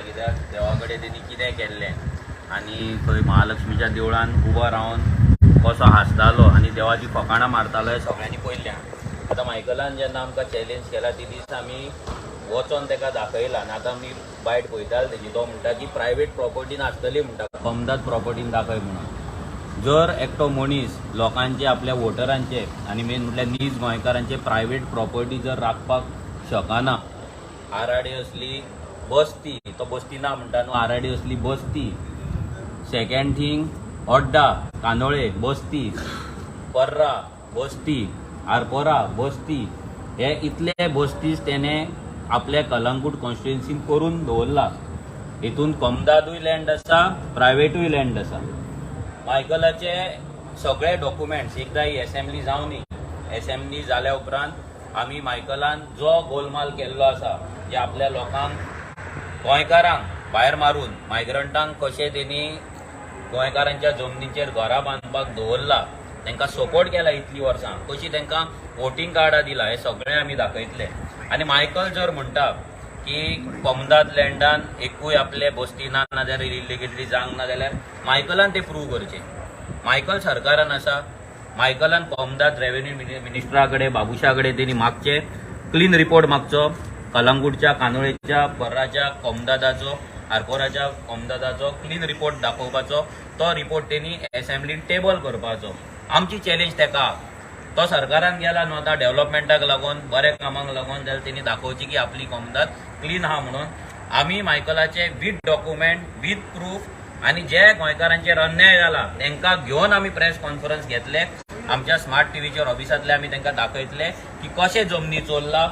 कित्याक देवा कडेन तेणी कितें केल्लें आनी खंय महालक्ष्मीच्या देवळान उबो रावन कसो हांसतालो आनी देवाची फकाणां मारतालो हें सगळ्यांनी पळयल्लें. आतां मायकलान जेन्ना आमकां चॅलेंज केला ती दीस आमी वचोन ताका दाखयला आनी आतां आमी बायट पळयताले तेजी. तो म्हणटा की प्रायवेट प्रॉपर्टीन आसतली म्हणटा, कोमदाद प्रॉपर्टीन दाखय म्हणून. जर एकटो मनीस लोकांचे, आपल्या वोटरांचे आनी मेन म्हटल्यार नीज गोंयकारांचे प्रायवेट प्रॉपर्टी जर राखपाक शकना, आराडी असली बस्ती, तो बस्ती ना म्हणटा न्हू, आराडी असली बस्ती, सेकंड थिंग ओड्डा कांदोळे बस्ती, पर्रा बस्ती, आरपोरा बस्ती, हे इतले बस्तीस तेणे आपल्या कलंगूट कॉन्स्टिट्युएन्सीन करून दवरला. हितून कोमदादूय लँड आसा, प्रायवेटूय लँड आसा. मायकलाचे सगळे डॉक्युमेंट्स एकदां ही एसेंब्ली जावनी, एसेंब्ली जाल्या उपरांत आमी मायकलान जो गोलमाल केल्लो आसा, जे आपल्या लोकांक, गोंयकारांक भायर मारून मायग्रंटांक कशें तेणी गोंयकारांच्या जमनीचेर घरां बांदपाक दवरला, तांकां सपोर्ट केला इतलीं वर्सां, कशी तांकां वोटींग कार्डां दिला, हें सगळें आमी दाखयतले. आनी मायकल जर म्हणटा की कोमदाद लँडान एकूय आपले बस्ती ना, नाजाल्यार इलिगली जावंक ना, जाल्यार मायकलान ते प्रूव करचें. मायकल सरकारान आसा, मायकलान कोमदाद रेव्हेन्यू मिनिस्टरा कडेन, बाबुशा कडेन तेणी मागचे, क्लीन रिपोर्ट मागचो कलंगूटच्या, कांदोळेच्या, पर्राच्या कोमदादाचो, आरपोराच्या कोमदादाचो क्लीन रिपोर्ट दाखोवपाचो. तो रिपोर्ट तेणी एसेंब्लीन टेबल करपाचो. आमची चॅलेंज तेका. तो सरकारान गेला न्हू आतां डेव्हलपमेंटाक लागून, बऱ्या कामाक लागून, जाल्यार तेणी दाखोवची की आपली कोमदाद क्लीन आहा म्हणून. आमी मायकलाचे वीथ डॉक्युमेंट, वीथ प्रूफ आनी जे गोंयकारांचेर अन्याय जाला तांकां घेवन आमी प्रेस कॉन्फरन्स घेतले. आमच्या स्मार्ट टीव्हीचेर ऑफिसांतले आमी तांकां दाखयतले की कशें जमनी चोरला,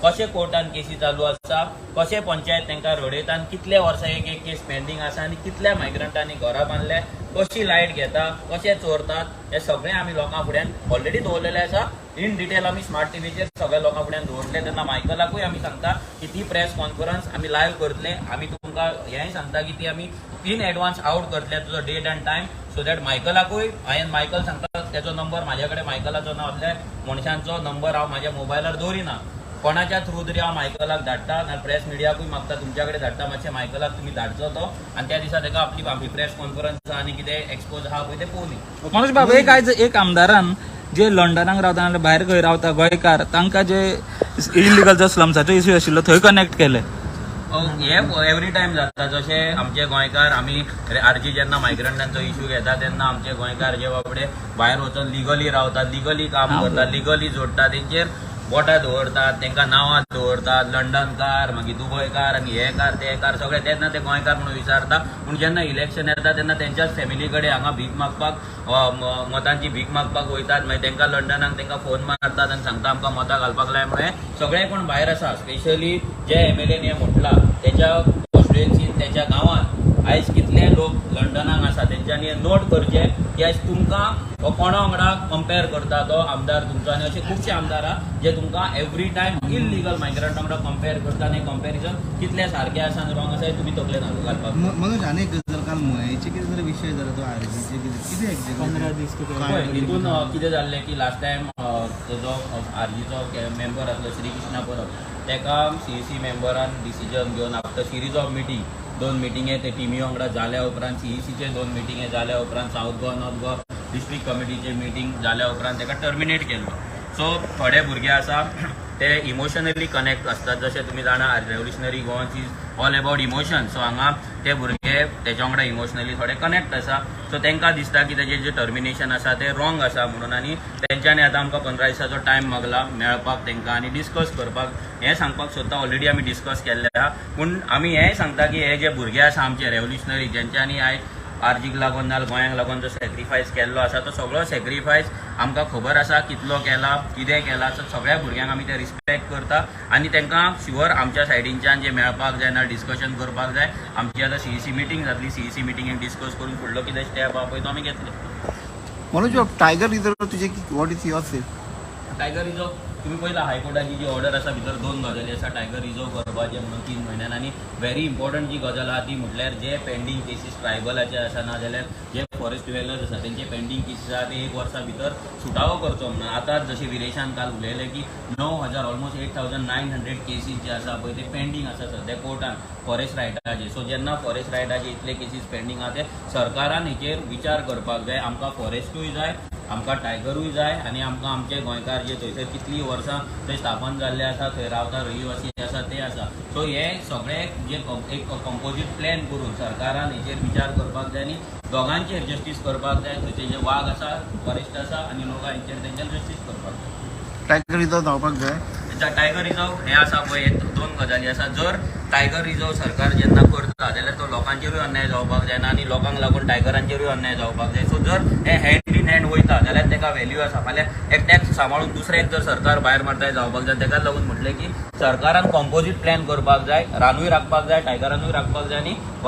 कशें कोर्टान केसी चालू आसा, कशें पंचायत तांकां रडयता आनी कितले वर्सां एक एक केस पेंडींग आसा आनी कितल्या मायग्रंटांनी घरां बांदले, कशी लायट घेता, कशें चोरतात, हे सगळें आमी लोकां फुड्यान ऑलरेडी दवरलेलें आसा. इन डिटेल आमी स्मार्ट टीव्हीचेर सगळ्या लोकां फुड्यान दवरतले. तेन्ना मायकलाकूय आमी सांगता की ती प्रेस कॉन्फरन्स आमी लायव्ह करतले. आमी तुमकां हेंय सांगता की ती आमी इन एडवान्स आवट करतले, तुजो date and time, so that मायकलाकूय हांवें, मायकल सांगता तेजो नंबर म्हाज्या कडेन, मायकलाचो ना असल्या मनशांचो नंबर हांव म्हाज्या मोबायलार दवरिना. कोणाच्या थ्रू तरी हांव मायकलाक धाडटा, ना प्रेस मिडियाकूय मागता, तुमच्या कडेन धाडटा. मातशें मायकलाक तुमी धाडचो तो आनी त्या दिसा ताका आपली आमची प्रेस कॉन्फरन्स आनी कितें एक्सपोज आहा पळय तें पळोवनी. मनोज बाब, एक आयज एक आमदारान जे लंडनाक रावता नाल्यार भायर खंय रावता गोंयकार, तांकां जे इलिगल जो स्लम्साचो इश्यू आशिल्लो थंय कनेक्ट केले. हे एवरी टायम जाता. जशे आमचे गोंयकार, आमी आरजी जेन्ना मायग्रंटांचो इश्यू घेता तेन्ना आमचे गोंयकार जे बाबडे भायर वचून लिगली रावतात, लिगली काम करतात, लिगली जोडटात, तेंचेर बोटां दवरतात, तांकां नांवां दवरतात, लंडनकार, मागीर दुबयकार आनी हे कार ते कार सगळे. तेन्ना ते गोंयकार म्हणून विचारता, पूण जेन्ना इलेक्शन येता तेन्ना तेंच्याच फॅमिली कडेन हांगा भीक मागपाक, मतांची भीक मागपाक वयतात. मागीर तांकां लंडनाक तांकां फोन मारतात आनी सांगता आमकां मतां घालपाक लाय म्हणून. हे सगळे कोण भायर आसा, स्पेशली जे एमएलएन हे म्हटलां तेच्या कॉन्स्टिट्युएन्सीन, तेच्या गांवांत आयज कितले लोक लंडनाक आसा, तेंच्यांनी हे नोट करचे की आयज तुमकां हो कोणा वांगडा कंपेर करता तो आमदार तुमचो. आनी अशे खुबशे आमदार आहा जे तुमकां एवरी टायम इलिगल मायग्रंट वांगडा कंपेर करता आनी कंपेरिजन कितले सारके आसा आनी रॉंग आसा हे तुमी तकलेन घालपाक. मनोज, आनी एक गजाल, काल मयेचे कितें तरी विशय जाला, तो आरजीचे कितें कितें एक्झॅक्टली? 15 दीस कितें. पळय, हितून कितें जाल्लें की लास्ट टायम जो आरजीचो मेंबर आसलो श्री कृष्णा परब, तेका सीईसी मेंबरान डिसिजन घेवन आफ्टर सिरीज ऑफ मिटींग, दोन मिटिंगे ते टिमी वांगडा जाल्या उपरांत, सीईसीचे दोन मिटिंगे जाल्या उपरांत, south Goa, north Goa district कमिटीचे मिटींग जाल्या उपरांत तेका टर्मिनेट केल्लो. सो थोडे भुरगे आसा ते इमोशनली कनेक्ट आसतात. जशें तुमी जाणा, Revolutionary Goans is all about emotion. So हांगा ते भुरगे तेच्या वांगडा इमोशनली थोडे कनेक्ट आसा. सो तांकां दिसता की तेजें जें टर्मिनेशन आसा तें रॉंग आसा म्हणून. आनी तेंच्यांनी आतां आमकां 15 दिसाचो टायम मागला मेळपाक तांकां आनी डिस्कस करपाक. हें सांगपाक सोदता, ऑलरेडी आमी डिस्कस केल्लें आहा, पूण आमी हेंय सांगता की हे जे भुरगे आसा आमचे रेवोल्युशनरी, जेंच्यांनी आयज आरजीक लागून नाल्यार गोंयांक लागून जो सॅक्रिफायस केल्लो आसा, तो सगळो सॅक्रिफायस आमकां खबर आसा कितलो केला, कितें केला. सो सगळ्या भुरग्यांक आमी ते रिस्पेक्ट करता आनी तांकां शुअर आमच्या सायडीनच्यान जे मेळपाक जाय ना डिस्कशन करपाक जाय. आमची आतां सीईसी मिटींग जातली. सीईसी मिटिंगेक डिस्कस करून फुडलो कितें स्टेप आहा पळय तो आमी घेतले. मनोज बाब, टायगर रिजर्व तुजे, what is your say? Tiger reserve तुमी पयला हायकोर्टाची जी ऑर्डर आसा, भितर दोन गजाली आसा, टायगर रिजर्व करपाचें म्हणून 3 म्हयन्यान आनी व्हेरी इम्पॉर्टंट जी गजाल आहा ती म्हटल्यार जे पेंडींग केसीस ट्रायबलाचे आसा ना जाल्यार जे फॉरेस्ट डिवेलर्स आसा तेंचे पेंडींग केसीस आहा ते एक वर्सा भितर सुटावो करचो म्हणून. आतां जशें विरेशान काल उलयलें की 9000, ऑलमोस्ट 8900 केसीस जे आसा पळय ते पेंडींग आसा सद्या कोर्टान फॉरेस्ट रायटाचे. सो जेन्ना फॉरेस्ट रायटाचे इतले केसीस पेंडींग आहा, ते सरकारान हेचेर विचार करपाक जाय. आमकां फॉरेस्टूय जाय, आमकां टायगरूय जाय आनी आमकां आमचे गोंयकार जे थंयसर कितलीं वर्सां थंय स्थापन जाल्ले आसा, थंय रावता, रहिवासी आसा ते आसा. सो हे सगळे जे एक कंपोजीट प्लॅन करून सरकारान हेचेर विचार करपाक जाय आनी दोगांचेर जस्टीस करपाक जाय. थंयचे जे वाग आसा, फॉरेस्ट आसा आनी लोक हेंचेर तेंच्यान जस्टीस करपाक जाय. टायगर रिजर्व जावपाक जाय. टायगर रिजर्व हे आसा पळय, हे दोन गजाली आसा. जर टायगर रिजर्व सरकार जेन्ना करता जाल्यार तो लोकांचेरूय अन्याय जावपाक जायना आनी लोकांक लागून टायगरांचेरूय अन्याय जावपाक जाय. सो जर हे हँड इन हँड वयता जाल्यार तेका व्हॅल्यू आसा. फाल्यां एकट्याक सांबाळून दुसऱ्याक जर सरकार भायर मारता, जावपाक जाय. तेका लागून म्हटलें की सरकारान कॉम्पोजीट प्लॅन करपाक जाय, रानूय राखपाक जाय, टायगरानूय राखपाक जाय आनी